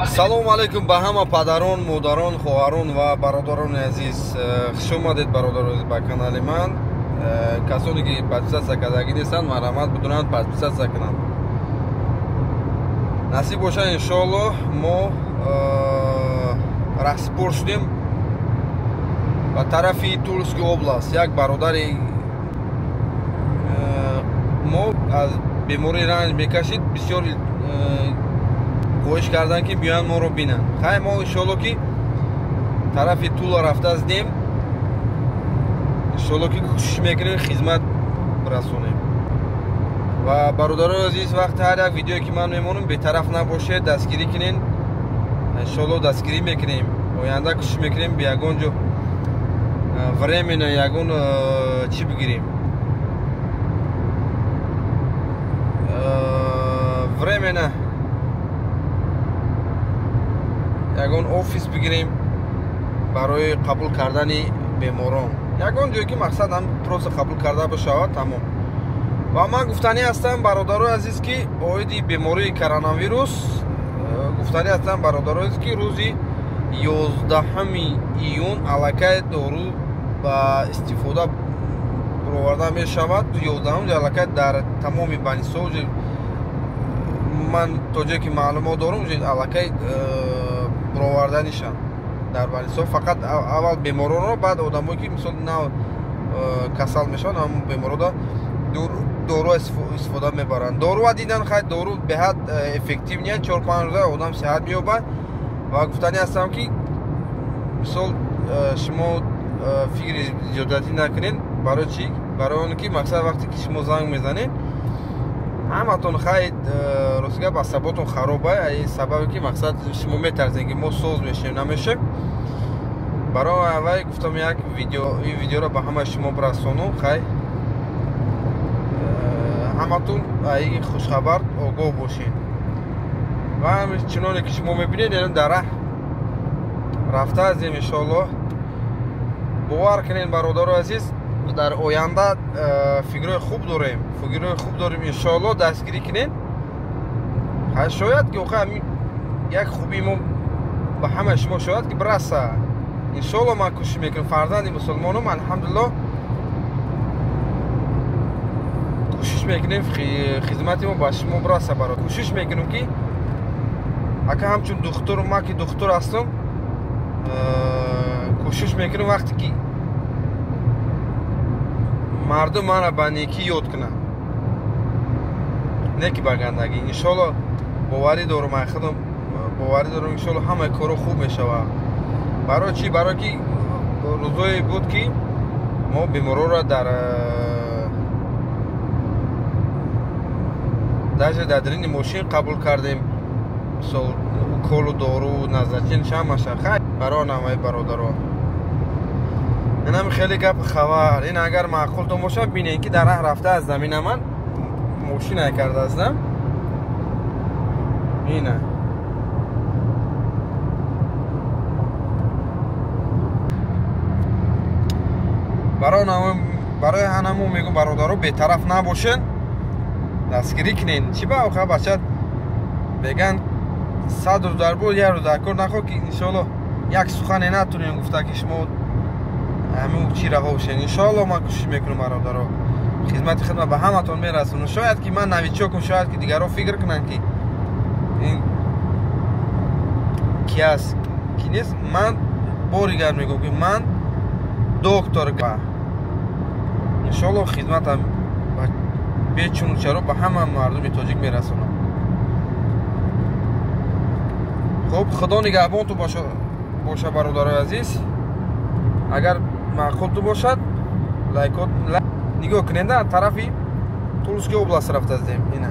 Салом алейкум ба ҳама падарон, модарон, хоҳарон ва бародарони азиз. Хуш омадед, бародарони, ба канали ман. Касоне ки подписаться кардагӣ нестанд, марҳамат бидонанд подписаться кунанд. Насиб бошад, иншоаллоҳ, мо раҳсипор шудем ба тарафи Тульский област. Як бародари мо аз бемории ранҷ мекашид, бисёр хоҳиш карданд, ки биёянд моро бинанд. Хай, мо иншоалло ки тарафи Тула рафта аздем, иншоалло ки кӯшиш мекунем хизмат расонем. Ва бародарои азиз, вақти ҳар як видеое ки ман мемонам, бетараф набошед, дастгирӣ кунед. Иншоалло дастгирӣ мекунем, оянда кӯшиш мекунем ба ягон ҷо временно ягон чӣ бигирем, временно ягон офис бигирем барои қабул кардани беморон, ягон ҷое ки мақсад ҳам просто қабул карда бошавад, тамом. Ва ман гуфтанӣ ҳастам, бародарои азиз, ки оиди бемории коронавирус гуфтанӣ ҳастам, бародарои азиз, ки рӯзи 11 июн аллакай дору ба истифода бароварда мешавад. 11 аллакай дар тамоми больницаҳо, ман то ҷое ки маълумот дорам, аллакай бароварданишанд дар больницаҳо. Фақат аввал беморонро, баъд одамое ки мисол нав касал мешаванд, ҳамон беморро дору истифода мебаранд. Доруа дидан, хай, дору беҳад эффектив нест, 4-5 рӯза одам сиҳат меёбад. Ва гуфтанӣ ҳастам, ки мисол шумо фикри зиёдатӣ накунед. Барои чӣ? Барои он ки мақсад вақте ки шумо занг мезанед, ҳаматон хай, рости гап, асаботон хароба, сабабе ки мақсад шумо метарсед, ки мо соз мешем, намешем. Барои аввал гуфтам як видео, ин видеоро ба ҳамаи шумо бирасонам. Хай, ҳаматон ин хушхабар огоҳ бошед. Ва чуноне ки шумо мебинед, яъне дар раҳ рафта ҳастем, иншоаллоҳ. Бовар кунед, бародарои азиз, дар оянда фикрҳои хуб дорем, фикрҳои хуб дорем, иншоаллоҳ дастгирӣ кунед. Шояд ки охир як хубии мо ба ҳамаи шумо шояд ки бираса. Иншоаллоҳ ман кӯшиш мекунам, фарзанди мусулмонам, алҳамдулиллоҳ, кӯшиш мекунем хизмати мо ба шумо бираса. Барои кӯшиш мекунем ки ака ҳамчун духтур, ман ки духтур ҳастам, кӯшиш мекунем вақте ки мардум маро ба некӣ ёд кунанд, не ки ба гандагӣ. Иншоаллоҳ боварӣ дорам, ай худам боварӣ дорам, иншоаллоҳ ҳамаи корҳо хуб мешавад. Барои чӣ? Барои ки рӯзое буд, ки мо беморҳоро дар даже дар дарини мошин қабул кардем, мисол уколу дору назначен ҳамаша. Хай, барои намаи бародаро, инам хеле гап хабар. Ин агар маъқултон бошад, бинед ки дар раҳ рафта аз замина ман мошина кардаастам. Ина барои ҳанамо мегӯм, бародаро, бетараф набошед, дастгирӣ кунед. Чӣ ба охир бача меган 100 рӯз дар бор, як рӯз дар кор нахоҳ, ки иншоаллоҳ як сухане натунем гуфта, ки шумо ҳамин чӣ раҳо бошед. Иншоаллоҳ ман кӯшиш мекунам, бародаро, хизмати хидмат ба ҳаматон мерасонам. Шояд ки ман новичокам, шояд ки дигарон фикр кунанд, ки ин ки аст, ки нест. Ман бори дигар мегӯям, ки ман доктор, иншоаллоҳ хизматам бечуну чаро ба ҳама мардуми тоҷик мерасонам. Хуб, худо нигаҳбонту боша, бародарои азиз. Агар маъқулту бошад, лайкот нигоҳ кунед, тарафи Тульский област рафтаздем. Ина.